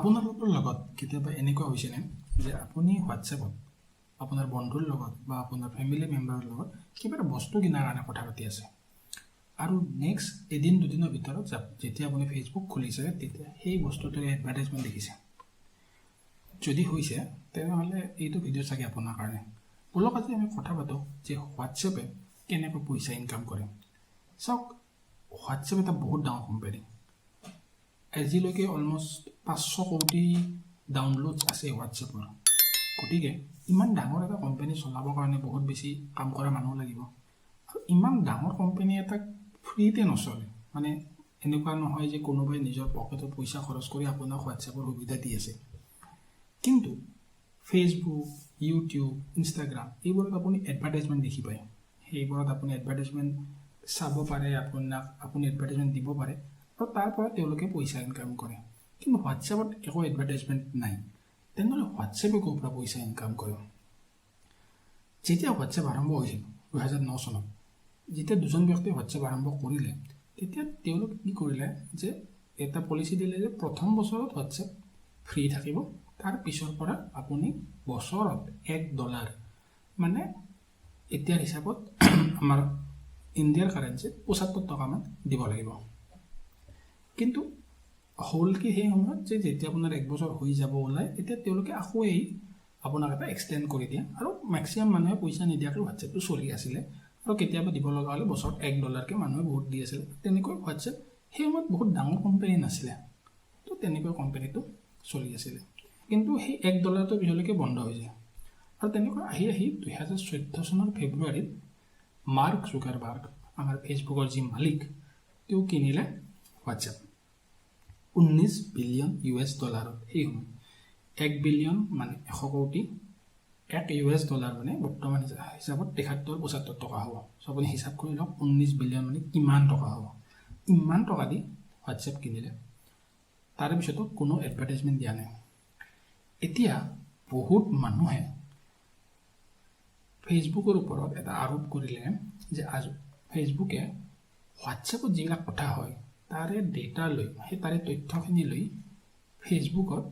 আপোনালোকৰ লগত কেতিয়াবা এনেকুৱা হৈছেনে যে আপুনি হোৱাটছএপত আপোনাৰ বন্ধুৰ লগত বা আপোনাৰ ফেমিলি মেম্বাৰৰ লগত কিবা এটা বস্তু কিনাৰ কাৰণে কথা পাতি আছে আৰু নেক্সট এদিন দুদিনৰ ভিতৰত যেতিয়া আপুনি ফেচবুক খুলিছে, তেতিয়া সেই বস্তুটোৰে এডভাৰটাইজমেণ্ট দেখিছে? যদি হৈছে, তেনেহ'লে এইটো ভিডিঅ' চাগে আপোনাৰ কাৰণে। ব'লক, আজি আমি কথা পাতোঁ যে হোৱাটছএপে কেনেকৈ পইচা ইনকাম কৰে। চাওক, হোৱাটছএপ এটা বহুত ডাঙৰ কোম্পানী। আজিলৈকে অলমষ্ট 500 কোটি ডাউনলোডছ আছে হোৱাটছএপৰ। গতিকে ইমান ডাঙৰ এটা কোম্পানী চলাবৰ কাৰণে বহুত বেছি কাম কৰা মানুহ লাগিব আৰু ইমান ডাঙৰ কোম্পানী এটাক ফ্ৰীতে নচলে। মানে এনেকুৱা নহয় যে কোনোবাই নিজৰ পকেটত পইচা খৰচ কৰি আপোনাক হোৱাটছএপৰ সুবিধা দি আছে। কিন্তু ফেচবুক, ইউটিউব, ইনষ্টাগ্ৰাম এইবোৰত আপুনি এডভাৰটাইজমেণ্ট দেখি পায়। সেইবোৰত আপুনি এডভাৰটাইজমেণ্ট চাব পাৰে, আপোনাক আপুনি এডভাৰটাইজমেণ্ট দিব পাৰে আৰু তাৰ পৰা তেওঁলোকে পইচা ইনকাম কৰে। কিন্তু হোৱাটছএপত একো এডভাৰটাইজমেণ্ট নাই। তেনেহ'লে হোৱাটছএপে ক'ৰ পৰা পইচা ইনকাম কৰে? যেতিয়া হোৱাটছএপ আৰম্ভ হৈছিল 2009 চনত, যেতিয়া দুজন ব্যক্তিয়ে হোৱাটছএপ আৰম্ভ কৰিলে, তেতিয়া তেওঁলোকে কি কৰিলে যে এটা পলিচি দিলে যে প্ৰথম বছৰত হোৱাটছএপ ফ্ৰী থাকিব, তাৰ পিছৰ পৰা আপুনি বছৰত 1 ডলাৰ, মানে এতিয়াৰ হিচাপত আমাৰ ইণ্ডিয়াৰ কাৰেঞ্চিত 75 টকামান দিব লাগিব। কিন্তু হ'ল কি, সেই সময়ত যে যেতিয়া আপোনাৰ এক বছৰ হৈ যাব ওলাই, তেতিয়া তেওঁলোকে আকৌ এই আপোনাক এটা এক্সটেণ্ড কৰি দিয়ে আৰু মেক্সিমাম মানুহে পইচা নিদিয়াকৈ হোৱাটছএপটো চলি আছিলে আৰু কেতিয়াবা দিব লগা হ'লে বছৰত 1 ডলাৰকৈ মানুহে বহুত দি আছিলে। তেনেকৈ হোৱাটছএপ সেই সময়ত বহুত ডাঙৰ কোম্পানী নাছিলে, তো তেনেকৈ কোম্পানীটো চলি আছিলে। কিন্তু সেই 1 ডলাৰটো পিছলৈকে বন্ধ হৈ যায় আৰু তেনেকৈ আহি আহি 2014 চনৰ ফেব্ৰুৱাৰীত মাৰ্ক জুকাৰবাৰ্গ, আমাৰ ফেচবুকৰ যি মালিক, তেওঁ কিনিলে হোৱাটছএপ 19 বিলিয়ন ইউ এছ ডলাৰত। সেই সময়ত 1 বিলিয়ন মানে 100 কোটি, 1 ইউ এছ ডলাৰ মানে বৰ্তমান হিচাপত 73-75 টকা হ'ব। চ' আপুনি হিচাপ কৰি লওক, 19 বিলিয়ন মানে কিমান টকা হ'ব। ইমান টকা দি হোৱাটছএপ কিনিলে, তাৰে পিছতো কোনো এডভাৰটাইজমেণ্ট দিয়া নাই। এতিয়া বহুত মানুহে ফেচবুকৰ ওপৰত এটা আৰোপ কৰিলে যে ফেচবুকে হোৱাটছএপত যিবিলাক কথা হয়, তাৰে ডেটা লৈ, সেই তাৰে তথ্যখিনি লৈ ফেচবুকত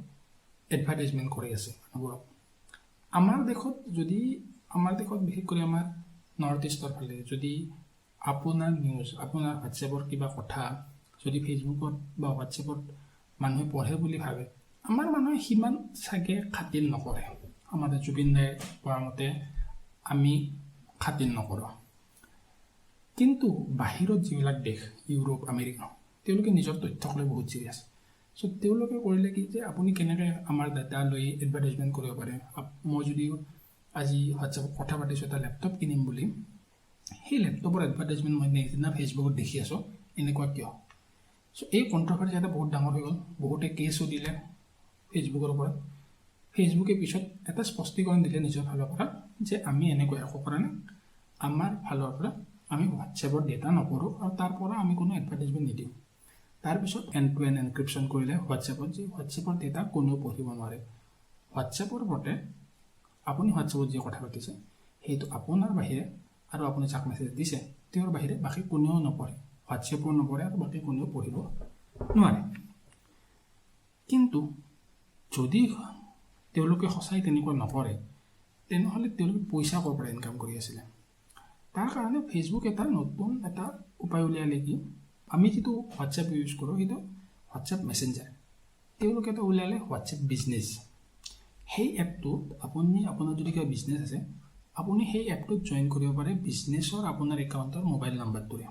এডভাৰটাইজমেণ্ট কৰি আছে মানুহবোৰক। আমাৰ দেশত, বিশেষ কৰি আমাৰ নৰ্থ ইষ্টৰ ফালে যদি আপোনাৰ নিউজ, আপোনাৰ হোৱাটছএপৰ কিবা কথা যদি ফেচবুকত বা হোৱাটছএপত মানুহে পঢ়ে বুলি ভাবে, আমাৰ মানুহে সিমান চাগে খাতিৰ নকৰে। আমাৰ জুবিন দাই কোৱা মতে আমি খাতিৰ নকৰোঁ। কিন্তু বাহিৰত যিবিলাক দেশ, ইউৰোপ, আমেৰিকা, তেওঁলোকে নিজৰ তথ্যক লৈ বহুত চিৰিয়াছ। চ' তেওঁলোকে কৰিলে কি যে আপুনি কেনেকৈ আমাৰ ডাটা লৈ এডভাৰটাইজমেণ্ট কৰিব পাৰে? মই যদি আজি হোৱাটছএপত কথা পাতিছোঁ এটা লেপটপ কিনিম বুলি, সেই লেপটপৰ এডভাৰটাইজমেণ্ট মই নেক্সট দিনা ফেচবুকত দেখি আছোঁ, এনেকুৱা কিয়? চ' এই কণ্ট্ৰভাৰ্চি এটা বহুত ডাঙৰ হৈ গ'ল। বহুতে কেছো দিলে ফেচবুকৰ ওপৰত। ফেচবুকে পিছত এটা স্পষ্টীকৰণ দিলে নিজৰ ফালৰ পৰা যে আমি এনেকুৱা একো কৰা নাই, আমাৰ ফালৰ পৰা আমি হোৱাটছএপৰ ডেটা নকৰোঁ আৰু তাৰ পৰা আমি কোনো এডভাৰটাইজমেণ্ট নিদিওঁ। তাৰপিছত এণ্ড টু এণ্ড এনক্ৰিপশ্যন কৰিলে হোৱাটছএপত, যে হোৱাটছএপৰ ডেটা কোনেও পঢ়িব নোৱাৰে। হোৱাটছএপৰ মতে আপুনি হোৱাটছএপত যি কথা পাতিছে, সেইটো আপোনাৰ বাহিৰে আৰু আপুনি যাক মেছেজ দিছে তেওঁৰ বাহিৰে বাকী কোনেও নপঢ়ে, হোৱাটছএপো নপঢ়ে আৰু বাকী কোনেও পঢ়িব নোৱাৰে। কিন্তু যদি তেওঁলোকে সঁচাই তেনেকুৱা নকৰে, তেনেহ'লে তেওঁলোকে পইচা ক'ৰ পৰা ইনকাম কৰি আছিলে? তাৰ কাৰণে ফেচবুক এটা নতুন এটা উপায় উলিয়ালে। কি, আমি যিটো হোৱাটছএপ ইউজ কৰোঁ, সেইটো হোৱাটছএপ মেছেঞ্জাৰ। তেওঁলোকে এটা উলিয়ালে হোৱাটছএপ বিজনেছ। সেই এপটোত আপুনি আপোনাৰ যদি কিবা বিজনেছ আছে, আপুনি সেই এপটোত জইন কৰিব পাৰে বিজনেছৰ আপোনাৰ একাউণ্টৰ মোবাইল নাম্বাৰটোৰে।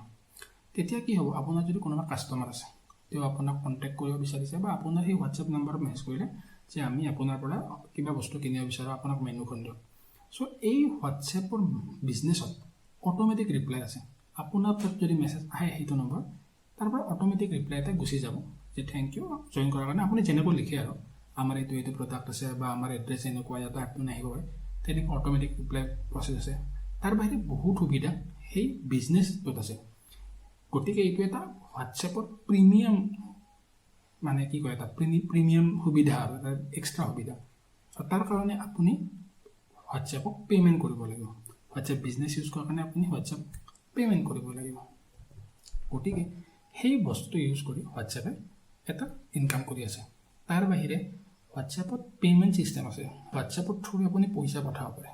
তেতিয়া কি হ'ব, আপোনাৰ যদি কোনোবা কাষ্টমাৰ আছে, তেওঁ আপোনাক কণ্টেক্ট কৰিব বিচাৰিছে বা আপোনাৰ সেই হোৱাটছএপ নাম্বাৰত মেছেজ কৰিলে যে আমি আপোনাৰ পৰা কিবা বস্তু কিনিব বিচাৰোঁ, আপোনাক মেনুখন দিয়ক। চ' এই হোৱাটছএপৰ বিজনেছত অট'মেটিক ৰিপ্লাই আছে। আপোনাৰ তাত যদি মেছেজ আহে সেইটো নম্বৰ, তাৰ পৰা অট'মেটিক ৰিপ্লাই এটা গুচি যাব যে thank U join কৰাৰ কাৰণে। আপুনি যেনেকৈ লিখে আৰু আমাৰ এইটো এইটো প্ৰডাক্ট আছে বা আমাৰ এড্ৰেছ এনেকুৱা, ইয়াতে আপুনি আহিব পাৰে, তেনেকুৱা অট'মেটিক ৰিপ্লাই প্ৰচেছ আছে। তাৰ বাহিৰে বহুত সুবিধা সেই বিজনেছটোত আছে। গতিকে এইটো এটা হোৱাটছএপৰ প্ৰিমিয়াম, মানে কি কয়, এটা প্ৰিমিয়াম সুবিধা আৰু এটা এক্সট্ৰা সুবিধা আৰু তাৰ কাৰণে আপুনি হোৱাটছএপক পে'মেণ্ট কৰিব লাগিব। হোৱাটছএপ বিজনেছ ইউজ কৰাৰ কাৰণে আপুনি হোৱাটছএপ পে'মেণ্ট কৰিব লাগিব। গতিকে সেই বস্তু ইউজ কৰি হোৱাটছএপে এটা ইনকাম কৰি আছে। তাৰ বাহিৰে হোৱাটছএপত পে'মেণ্ট ছিষ্টেম আছে। হোৱাটছএপৰ থ্ৰুৰে আপুনি পইচা পঠাব পাৰে।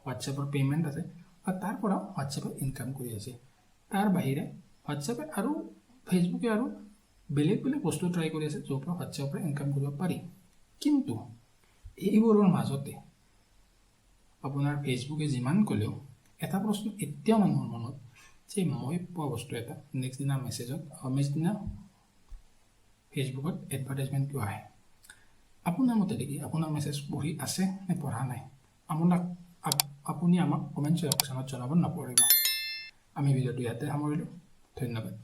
হোৱাটছএপৰ পে'মেণ্ট আছে আৰু তাৰ পৰাও হোৱাটছএপে ইনকাম কৰি আছে। তাৰ বাহিৰে হোৱাটছএপে আৰু ফেচবুকে আৰু বেলেগ বেলেগ বস্তু ট্ৰাই কৰি আছে, য'ৰ পৰা হোৱাটছএপৰ পৰা ইনকাম কৰিব পাৰি। কিন্তু এইবোৰৰ মাজতে আপোনাৰ ফেচবুকে যিমান ক'লেও এটা প্ৰশ্ন এতিয়াও মানুহৰ মনত যে মই পোৱা বস্তু এটা নেক্সট দিনা মেছেজত, নেক্সট দিনা ফেচবুকত এডভাৰটাইজমেণ্ট কিয় আহে? আপোনাৰ মতে কি আপোনাৰ মেছেজ পঢ়ি আছে নে পঢ়া নাই? আপুনি আমাক কমেণ্ট ছেকশ্যনত জনাব নাপাহৰিব। আমি ভিডিঅ'টো ইয়াতে সামৰিলোঁ। ধন্যবাদ।